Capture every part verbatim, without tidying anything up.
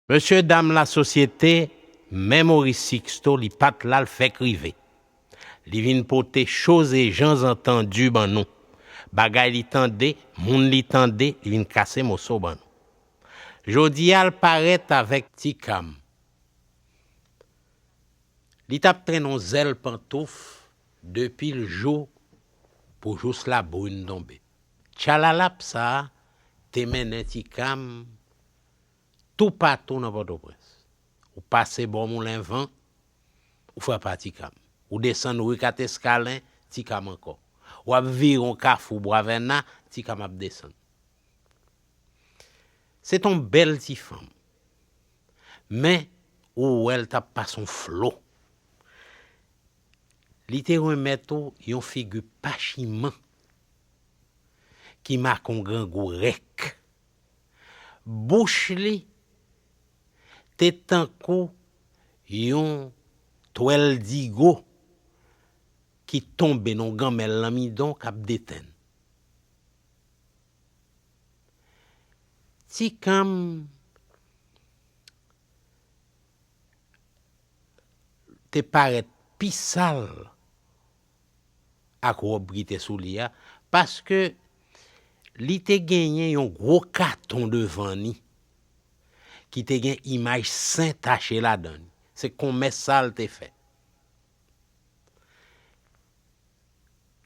Mesye dam lasosyete, men Moris Siksto li pa t la, l fèk rive. Li vin pote choz e jan antandi ban nou. Bagay li tande, moun li tande, li vin kase moso ban nou. Jodi a l parèt avèk Ti Kam. Li t ap trennen yon zèl pantouf depi l jou pou jous labrin tonbe. Tchalalap sa a te mennen Ti Kam toupatou nan Pòtoprens. Ou pase bò Moulen Van, ou frape a Ti Kam. Ou desann ri Kateskalen, Ti Kam ankò. W ap vire yon kafou Bwavèna, Ti Kam ap desann. Se t on bèl ti fanm. Men, ou wè l t ap pase yon flo. Li te remèt ou yon figi pachiman ki make yon grangou rèk. Bouch li te tankou yon twèl digo ki tonbe nan yon ganmèl lanmidon k ap detenn. Ti Kam te parèt pi sal ak wòb ki te sou li a, paske li te genyen yon gwo katon devan li ki te gen imaj sen tache ladan li. Se konmès sa l te fè.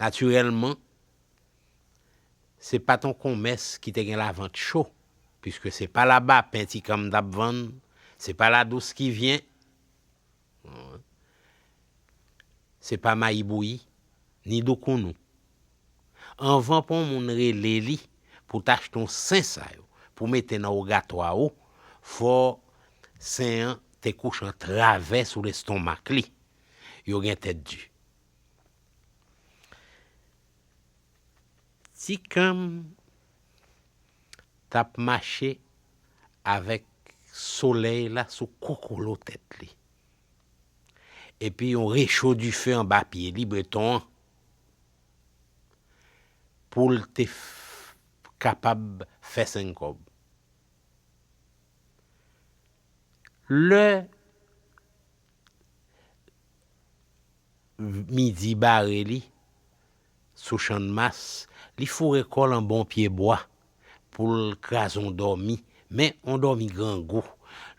Natirèlman, se pa t on konmès ki te gen lavant cho, piske se pa labapen Ti Kam t ap vann, se pa ladous ki vyen, se pa mayi bouyi, ni doukounou. Anvan pou yon moun rele li pou t achte yon sen sa yo, pou mete nan wogatwa ou, fò sen an te kouche an travè sou lestomak li. Yo gen tèt di. Ti Kam t ap mache avèk solèy la sou kokolo tèt li. Epi yon recho dife anba pye li, beton an, pou l te f-, kapab fè senk kòb. Lè midi bare li sou Channmas, li foure kò l anba yon pyebwa pou l kraze yon dòmi, men yon dòmi grangou.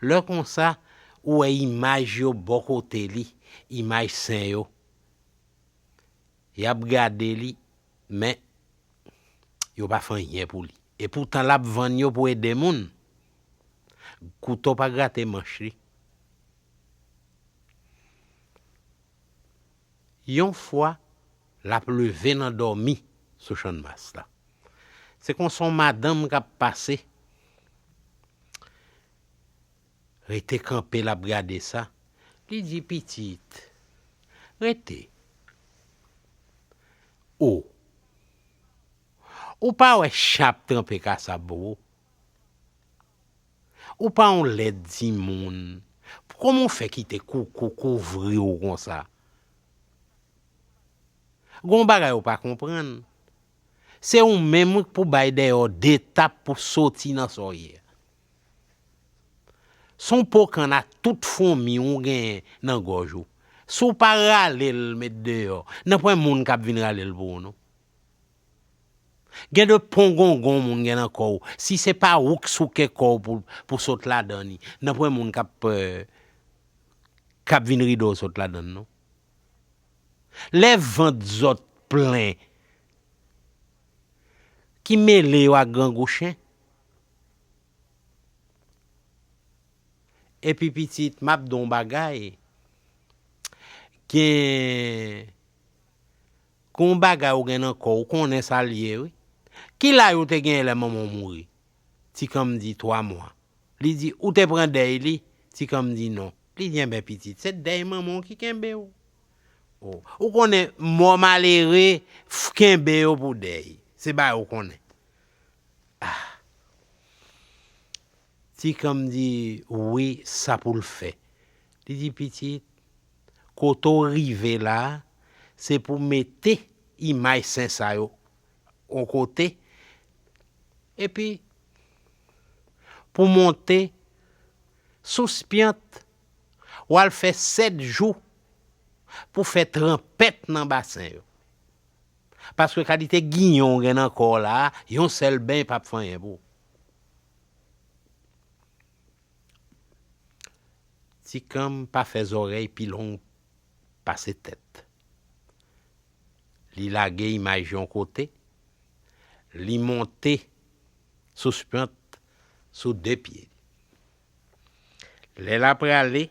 Lè konsa, ou wè imaj yo bò kote li, imaj sen yo. Y ap gade li, men yo pa fè anyen pou li. Epoutan, l ap vann yo pou ede moun. Kouto pa grate manch li. Yon fwa, l ap leve nan dòmi sou Channmas la. Se konsa yon madanm k ap pase, rete kanpe, l ap gade sa. Li di, "Pitit, rete. O, ou pa wè chat tranpe kasab ou? Ou pa yon lèd timoun. Kòman w fè kite koukou kouvri w konsa?" Gon bagay ou pa konprann. Se ou menm wi k pou bay dèyè w de tap pou soti nan sa w ye a. Se yon po kann ak tout fomi ou genyen nan gòj ou. Si w pa rale l met deyò, nanpwen moun k ap vin rale l pou ou non. Gen de pongongon moun gen nan kò w. Si se pa ou k souke kò w pou, pou sot ladan li, nanpwen moun k ap, eh, k ap vin ride w sot ladan l non. Lè vant zòt plen, ki mele yo ak grangou chen. Epi pitit, m ap di w yon bagay. Gen, gen yon bagay ou gen nan kò w, ou konnen sa l ye, wi. Ki laj ou te genyen lè manman w mouri? Ti Kanm di, twa mwa. Li di, ou te pran dèy li? Ti Kanm di, non. Li di, enben, pitit, se dèy manman w ki kenbe w. O, ou konnen, mò malere, f-, kenbe yo pou dèy. Se bagay ou konnen. Ah. Ti Kanm di, wi, sa pou l fè. Li di, pitit, kote w rive la a, se pou mete imaj sen sa yo yon kote, epi pou monte Souspyant, w al fè sèt jou pou fè tranpèt nan basen yo. Paske kalite giyon w gen nan kò w la a, yon sèl beny p ap fè anyen pou ou. Ti Kanm pa fè zòrèy pi long pase tèt. Li lage imaj yon kote, li monte Souspyant sou de pye. Lè l ap prale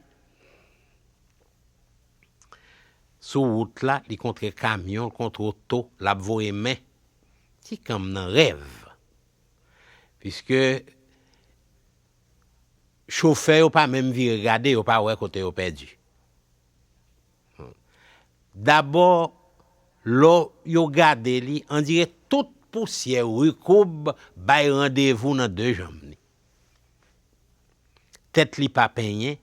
sou wout la, li kontre kamyon, l kontre oto, l ap voye men. Ti Kanm nan rèv. Piske chofè yo pa menm vire gade, yo pa wè kote yo pèdi. Dabò, lè yo gade li, andire tout pousyè rikoub bay randevou nan de janm li. Tèt li pa penyen.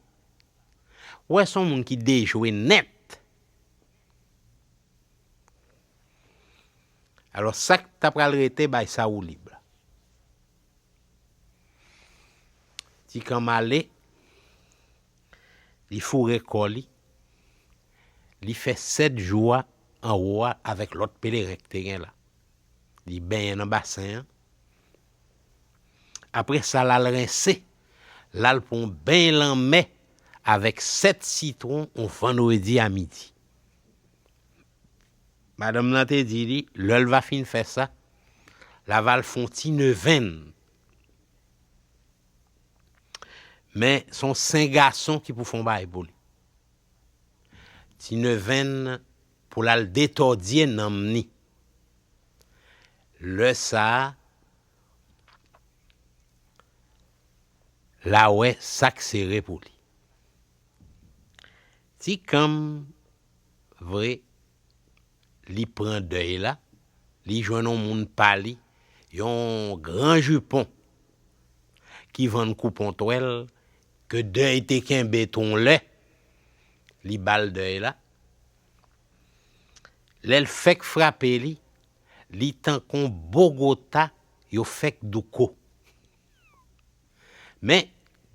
Ou wè, se yon moun ki dejwe nèt. Alò, sa k ta pral rete, bay sa woulib la. Ti Kanm ale, li foure kò li, li fè sèt jou a anwo a avèk lòt peleren ki te gen la. Li benyen nan basen an. Apre sa, l al rense, l al pran yon beny lanmè avèk sèt sitwon yon vandredi a midi. Madanm nan te di li, lè l va fin fè sa, l ava al fè yon ti nevenn. Men, se yon sen gason ki pou fè yon bagay pou li. Ti nevenn pou l al detòdye nanm ni. Lè sa a, l a wè sa k sere pou li. Ti Kanm, vre, li pran dèy la, li jwenn yon moun pa li, yon gran jipon ki vann koupontwèl, ke dèy te kenbe tou yon lè, li ba l dèy la. Lè l fèk frape li, li tankou yon Bogota yo fèk douko. Men,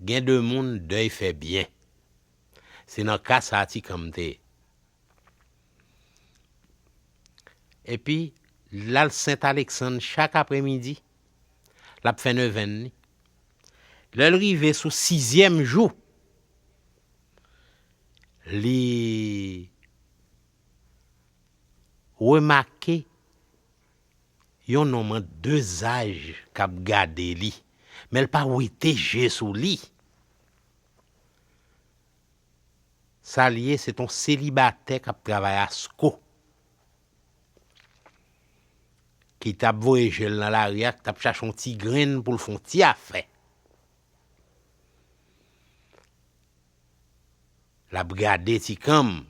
gen de moun dèy fè byen. Se nan ka sa a Ti Kanm te ye. Epi, l al Sent Aleksann chak apremidi, l ap fè nevenn ni. Lè l rive sou sizyèm jou, li remake yon nonm an de zaj k ap gade li, men l pa wete je sou li. Sa l ye, se t on selibatè k ap travay asko, ki t ap voye je l nan lari a, ki t ap chache yon ti grenn pou l fè yon ti afè. L ap gade Ti Kanm.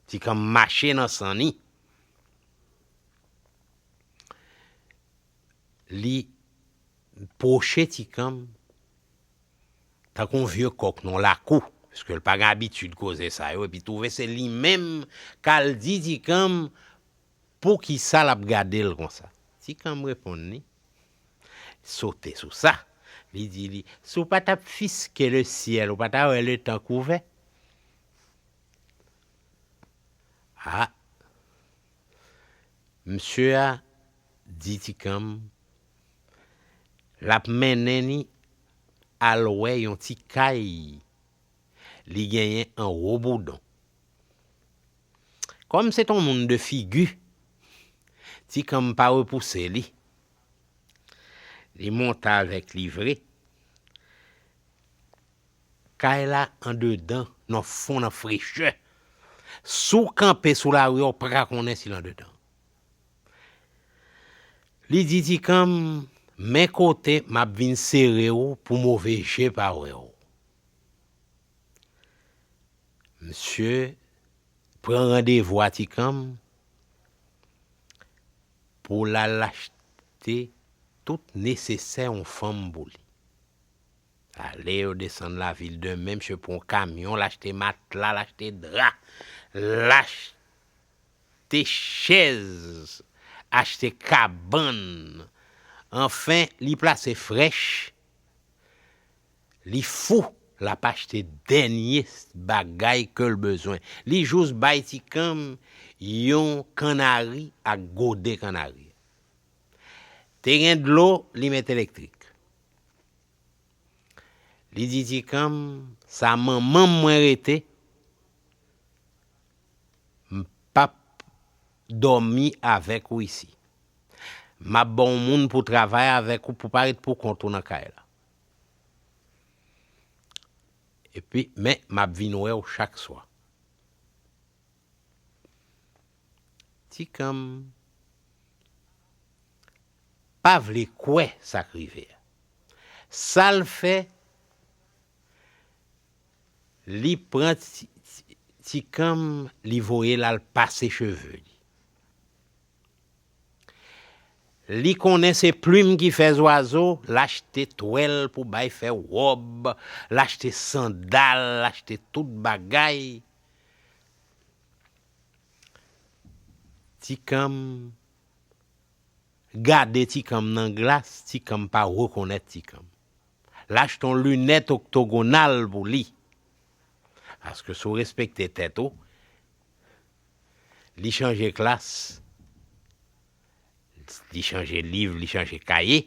Ti Kanm mache nan san ni. Li pwoche Ti Kanm tankou yon vye kòk nan yon lakou, piske l pa gen abitid koze sa yo, epi twouve se li menm k al di Ti Kanm poukisa l ap gade l konsa. Ti Kanm reponn li, sote sou sa. Li di li, si w pa t ap fiske lesyèl, ou pa ta wè letan k ouvè. A, msye a di Ti Kanm, l ap mennen ni al wè yon ti kay li genyen anwo Boudon. Kòm se t on moun de figi, Ti Kanm pa repouse li. Li monte avèk li vre. Kay la andedan, nan fon, nan frechè. Si w kanpe sou lari a, w pa ka konnen si l andedan. Li di Ti Kanm, men kote m ap vin sere w pou move je pa wè w. Msye pran randevou a Ti Kanm pou l al achte tout nesesè yon fanm pou li. Ale, yo desann lavil demen, msye pran yon kamyon, l achte matla, l achte dra, l achte chèz, achte kabann. Anfen, li plase frèch, Li fou, l ap achte dènye bagay ke l bezwen. Li jis bay Tikanm yon kannari ak gode kannari. Te gen dlo, li met elektrik. Li di Tikanm, sa manman mwen rete, m p ap dòmi avèk ou isi. M ap ba w moun pou travay avèk ou, pou pa ret pou kont ou nan kay la. Epi, men, m ap vin wè w chak swa. Tikanm pa vle kwè sa k rive a. Sa l fè, li pran Ti-, Ti-, Tikanm, li voye l al pase cheve li. Li konnen se plim ki fè zwazo, l achte twèl pou bay fè wòb, l achte sandal, l achte tout bagay. Tikanm gade Tikanm nan glas, Tikanm pa rekonèt Tikanm. L achte yon linèt oktogonal pou li. Paske si w respekte tèt ou, li chanje klas, li chanje liv, li chanje kaye.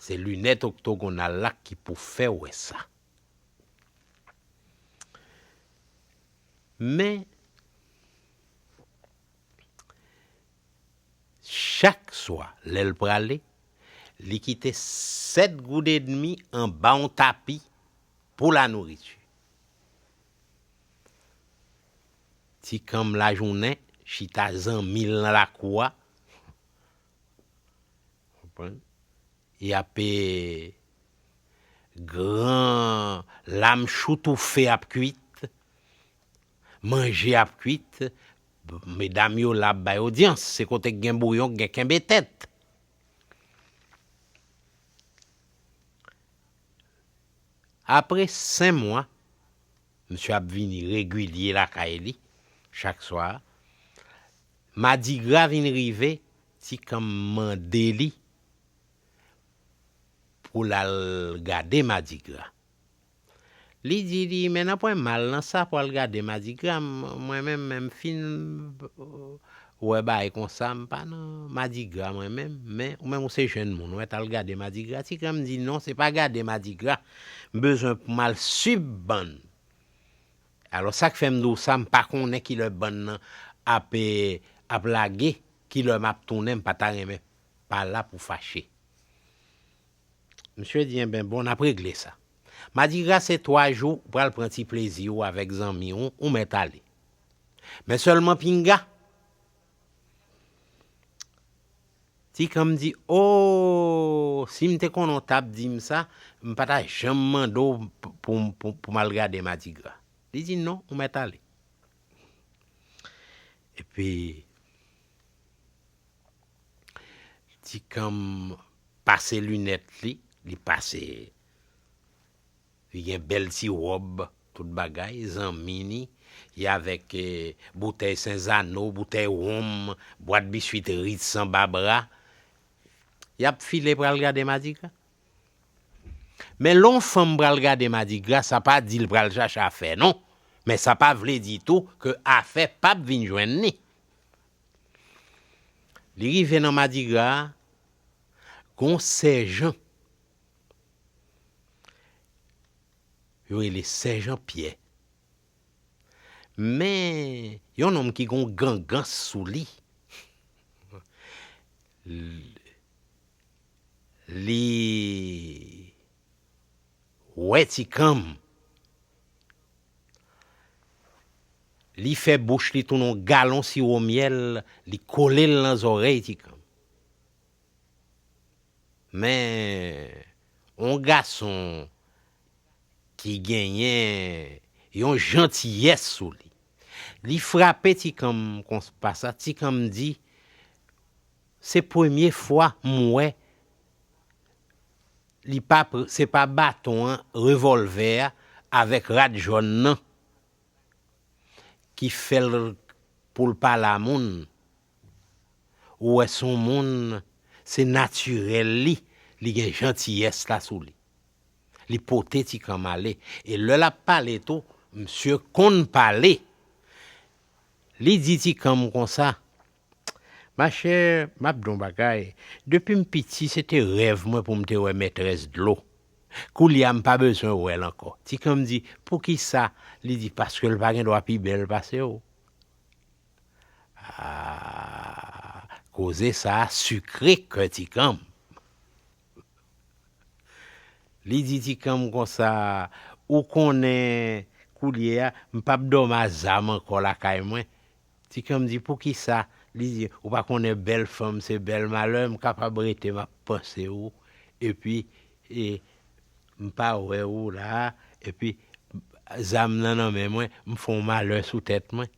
Se linèt oktogonal la ki pou fè w wè sa. Men, chak swa, lè l prale, li kite sèt goud edmi anba yon tapi pou la nouriti. Tikanm lajounen, chita zanmi l nan lakou a. Konprann? Y ap, eh, gran lam chou toufe ap kwit, manje ap kwit, medam yo la ap bay odyans, se kote k gen bouyon, k gen kenbe tèt. Apre senk mwa, misye ap vini regilye lakay li, chak swa. Madigra vin rive, Tikanm mande li pou l al gade Madigra. Li di li, men nan pwen mal nan sa pou al gade Madigra, m-, mwen menm, menm fin wè bagay konsa, m pa nan Madigra mwen menm, men ou menm ou se jèn moun, ou mèt al gade Madigra. Tikanm di, non, se pa gade Madigra, m bezwen pou m al swiv bann. Alò, sa k fè m di w sa, m pa konnen kilè bann nan ap, eh, ap lage, kilè m ap tounen, m pa ta renmen pa la pou fache. Misye di, enben, bon, n ap regle sa. Madigra se twa jou, ou pral pran ti plezi w avèk zanmi w, ou mèt ale. Men sèlman pinga, Tikanm di, o, si m te konnen w t ap di m sa, m pa ta janm mande w p-, pou, pou, pou m al gade Madigra. Li di, non, ou mèt ale. Epi, Tikanm pase linèt li, li pase, li gen bèl ti wòb, tout bagay, zanmi ni, y avèk, eh, boutèy Senzano, boutèy wonm, bwat biswit Ritz anba bra. Y ap file pral gade Madigra. Men lè yon fanm pral gade Madigra, sa pa di l pral chache afè, non. Men sa pa vle di tou ke afè p ap vin jwenn ni. Li rive nan Madigra a, gon sèjan. Yo rele Sèjan Pyè. Men, yon nonm ki gon gangans sou li. L-, li wè Tikanm. Li fè bouch li tounen yon galon siwo myèl, li kole l nan zòrèy Tikanm. Men, yon gason ki genyen yon jantiyès sou li. Li frape Tikanm konsa, Tikanm di, se premye fwa m wè li pa pr-, se pa baton an, revòlvè a avèk rad jòn nan ki fè l pou l pale a moun. Ou wè se yon moun, se natirèl li, li gen jantiyès la sou li. Li pote Tikanm ale. E lè l ap pale tou, misye konn pale. Li di Tikanm konsa, machè, m ap di w yon bagay. Depi m piti, se te rèv mwen pou m te wè mètrès dlo. Koulye a, m pa bezwen wè l ankò. Tikanm di, poukisa? Li di, paske l pa gen dwa pi bèl pase w. Ah, koze sa a sikre kè Tikanm. Li di Tikanm konsa, ou konnen koulye a, m p ap dòmi a zam ankò lakay mwen. Tikanm di, poukisa? Li di, ou pa konnen bèl fanm se bèl malè, m kapab rete m ap panse w, epi e, m pa wè w la, epi zam nan nan men mwen, m fè yon malè sou tèt mwen.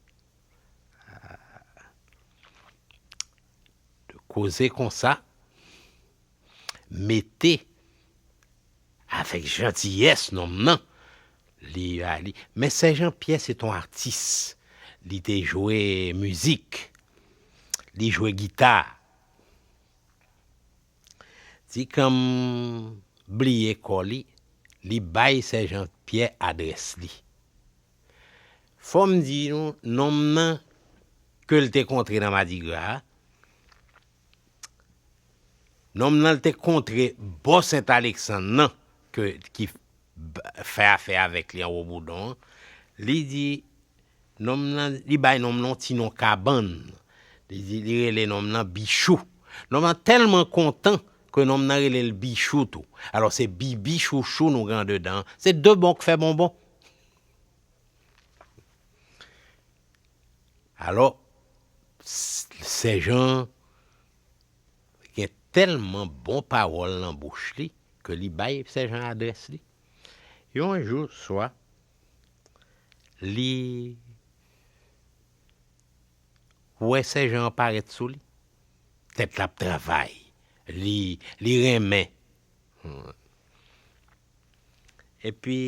Koze konsa, mete avèk jantiyès nonm nan, li a li. Men Sè Jan Pyè se t on atis. Li te jwe mizik. Li jwe gita. Tikanm bliye kò li, li bay Sè Jan Pyè adrès li. Fò m di nou, nonm nan ke l te kontre nan Madigra a, nonm nan l te kontre bò Sent Aleksann nan, ke, ki b-, fè afè avèk li anwo Boudon an, li di, nonm nan, li bay nonm nan yon ti non kabann. Li di, li rele nonm nan Bichou. Nonm nan tèlman kontan ke nonm nan rele l Bichou tou. Alò, se Bibi Chouchou nou gen andedan an. Se de bon k fè bonbon. Alò, s-, Sè Jan gen tèlman bon pawòl nan bouch li ke li bay Sè Jan adrès li. Yon jou swa, li wè Sè Jan parèt sou li. Tèt l ap travay. Li, li renmen. Epi,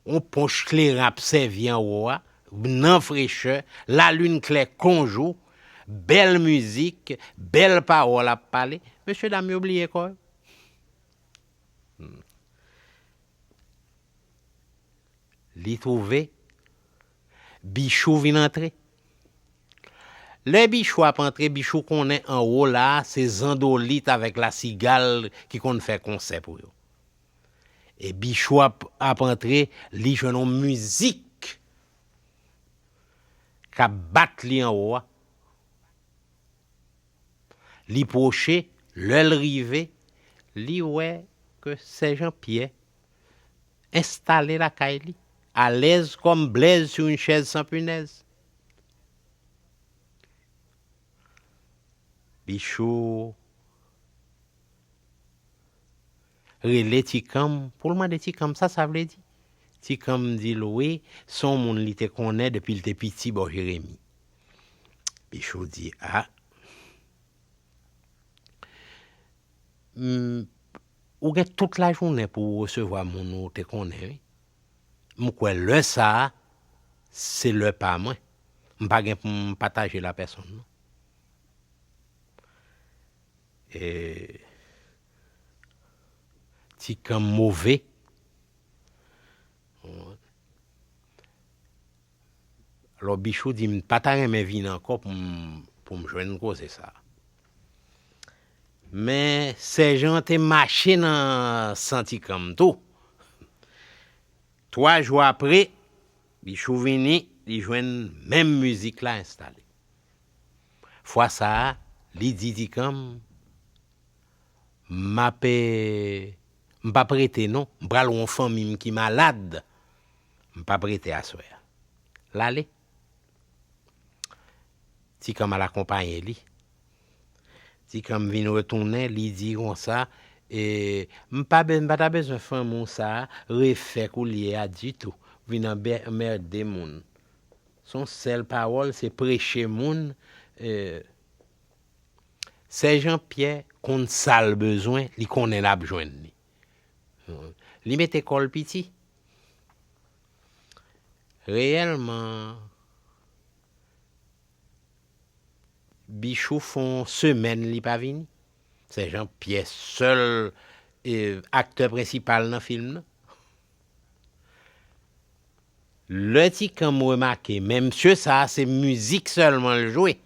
yon ponch kleren ap sèvi anwo a, nan frechè, lalin klè kon jou, bèl mizik, bèl pawòl ap pale. Mesye dam yo bliye kò yo. Hmm. Li twouve Bichou vin antre. Lè Bichou ap antre, Bichou konnen anwo la a, se Zandolit avèk Lasigal ki konn fè konsè pou yo. E Bichou ap, ap antre, li jwenn yon mizik k ap bat li anwo a. Li pwoche, lè l rive, li wè ke Sè Jan Pyè enstale lakay li, alèz kòm blèz sur une chaise sans punaise. Bichou rele Tikanm pou l mande Tikanm sa sa vle di. Tikanm di l wi, se yon moun li te konnen depi l te piti bò Jeremi. Bichou di, a, m, ou gen tout lajounen pou w resevwa moun ou te konnen, wi. M kwè lè sa a, se lè pa mwen. M pa gen pou m pataje l a pèsonn, non. E, Tikanm move. Alò, Bichou di, m pa ta renmen vin ankò pou m, pou m jwenn koze sa. Men, Sè Jan te mache nan san Tikanm tou. Twa jou apre, Bichou vini, li jwenn menm mizik la enstale. Fwa sa a, li di Tikanm, m ap, eh, m p ap rete non, m pral wè yon fanmi m ki malad, m p ap rete aswè a. L ale. Tikanm al akonpaye li. Tikanm vin retounen, li di konsa, e, m pa be-, m pa ta bezwen fanmi w sa a refè koulye a ditou. Vin anbè-, anmède moun. Se yon sèl pawòl, se preche moun, e, Sè Jan Pyè konn sa l bezwen, li konnen l ap jwenn li. Li mete kò l piti. Reyèlman, Bichou fè yon semèn li pa vini. Sè Jan Pyè sèl e, aktè prensipal nan fim nan. Lè Ti Kanm remake, men msye sa a se mizik sèlman l jwe,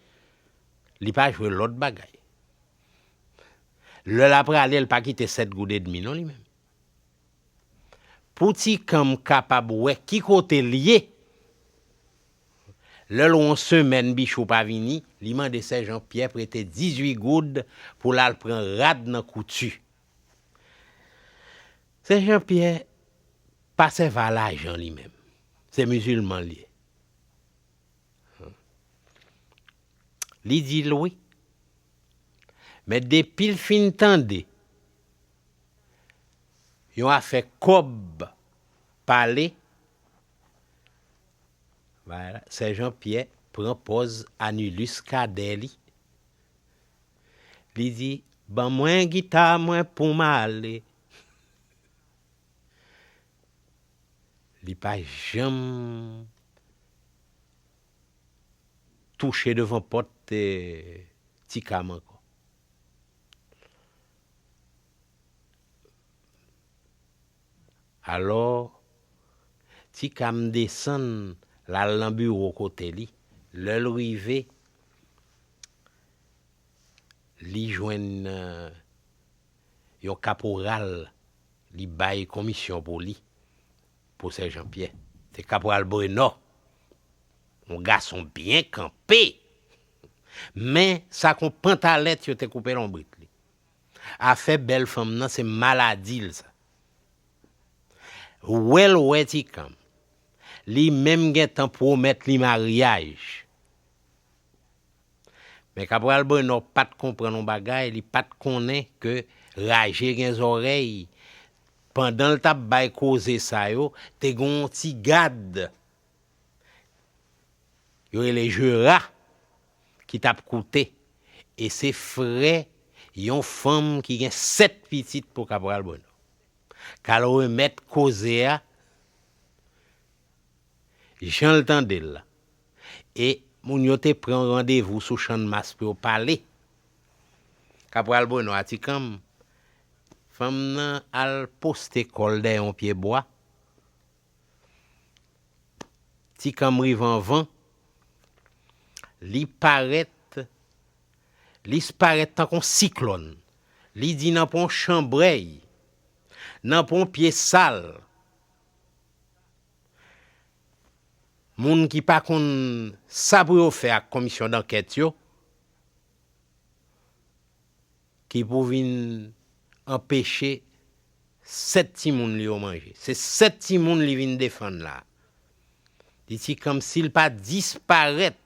li pa jwe lòt bagay. Lè l ap prale, l pa kite sèt goud edmi non li menm. Pou Ti Kanm kapab wè ki kote l ye, lè l wè yon semèn Bichou pa vini, li mande Sè Jan Pyè prete dizuit goud pou l al pran rad nan kouti. Sè Jan Pyè pa sèvi a lajan li menm. Se mizilman l ye. Li di l wi. Men depi l fin tande yon afè kòb pale, Sè Jan Pyè pran pòz Anilis Kadè li. Li di, ban mwen gita mwen pou m ale. Li pa janm touche devan pòt Ti Kanm ankò. Alò, Ti Kanm desann l al nan biwo kote li. Lè l rive, li jwenn yon kaporal, li bay komisyon pou li, pou Sè Jan Pyè. Se Kaporal Brenò, yon gason byen kanpe. Men sa k yon pantalèt yo te koupe lonbrit li. Afè bèl fanm nan se maladi l sa. Wè l wè Ti Kanm. Li menm gentan pwomèt li maryaj. Men Kapral Brenò pa t konprann yon bagay, li pa t konnen ke raje gen zòrèy. Pandan l t ap bay koze sa yo, te gen yon ti gad yo rele Jera ki t ap koute. E se frè yon fanm ki gen sèt pitit pou Kapral Brenò k al remèt koze a jan l tande l la. E moun yo te pran randevou sou Channmas pou yo pale. Kapral Brenò a Ti Kanm, fanm nan al poste kò l dèyè yon pye bwa. Ti Kanm rive anvan. Li parèt, li parèt tankou yon siklòn. Li di nan pran yon chanbrèy, nan pran yon pye sal. Moun ki pa konn sa pou yo fè ak komisyon dankèt yo, ki pou vin anpeche sèt timoun li yo manje. Se sèt timoun li vin defann la. Li di Ti Kanm si l pa disparèt,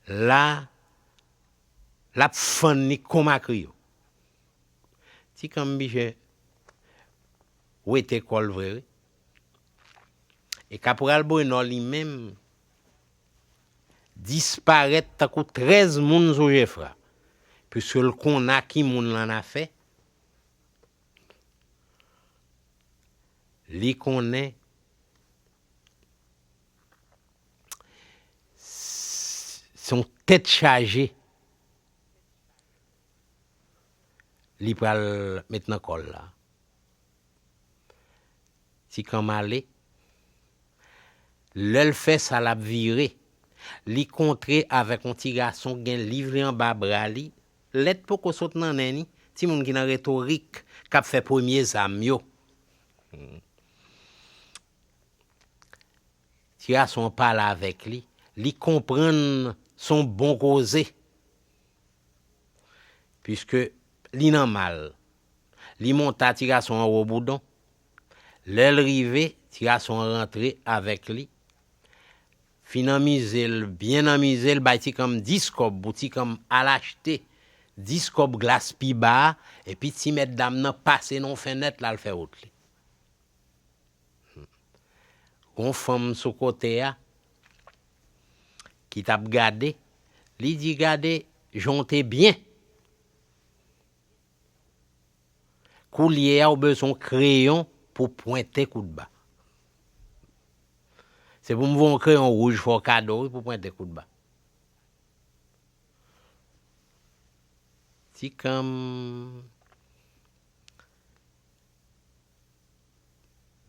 la, l ap fann li kon makriyo. Ti Kanm bije wete kò l vre, wi. E Kapral Brenò li menm disparèt tankou trèz moun sou Jefra, piske l konn a ki moun l annafè. Li konnen s-, se yon tèt chaje li pral met nan kò l la. Ti Kanm ale. Lè l fè sa, l ap vire. Li kontre avèk yon ti gason k gen liv li anba bra li. Lèt poko sot nan nen li. Timoun ki nan retorik, k ap fè premye zam yo. Ti gason an pale avèk li. Li konprann se yon bon koze. Piske li nan mal. Li monte a ti gason an wo boudon. Lè l rive, ti gason an rantre avèk li. Fin anmize l, byen anmize l, bay Ti Kanm dis kòb pou Ti Kanm al achte dis kòb glas pi ba a, epi ti mèt dam nan pase nan yon fenèt, l al fè wout li. Gon fanm sou kote a ki t ap gade, li di, gade jan w te byen. Koulye a, w bezwen yon kreyon pou pwente kout ba. Se pou m voye yon kreyon wouj fè w kado, wi, pou pwente kout ba. Ti Kanm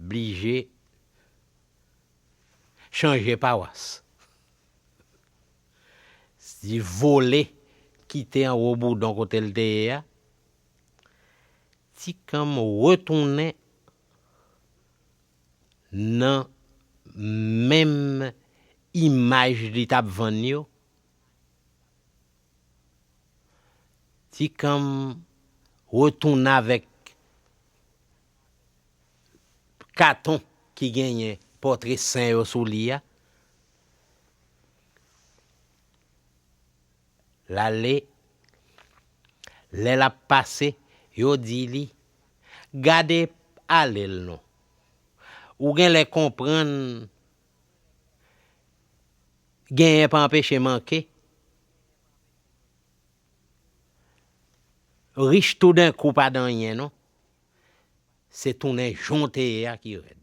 blije chanje pawas. Li vole kite anwo boudon kote l te ye a. Ti Kanm retounen nan menm imaj li t ap vann yo. Ti Kanm retounen avèk katon ki genyen pòtre sen yo sou li a. L ale, lè l ap pase, yo di li, "Gade ale l non. Ou genlè konprann genyen pa anpeche manke." Rich toudenkou pa dan anyen non. Se tounen jan w te ye a ki rèd.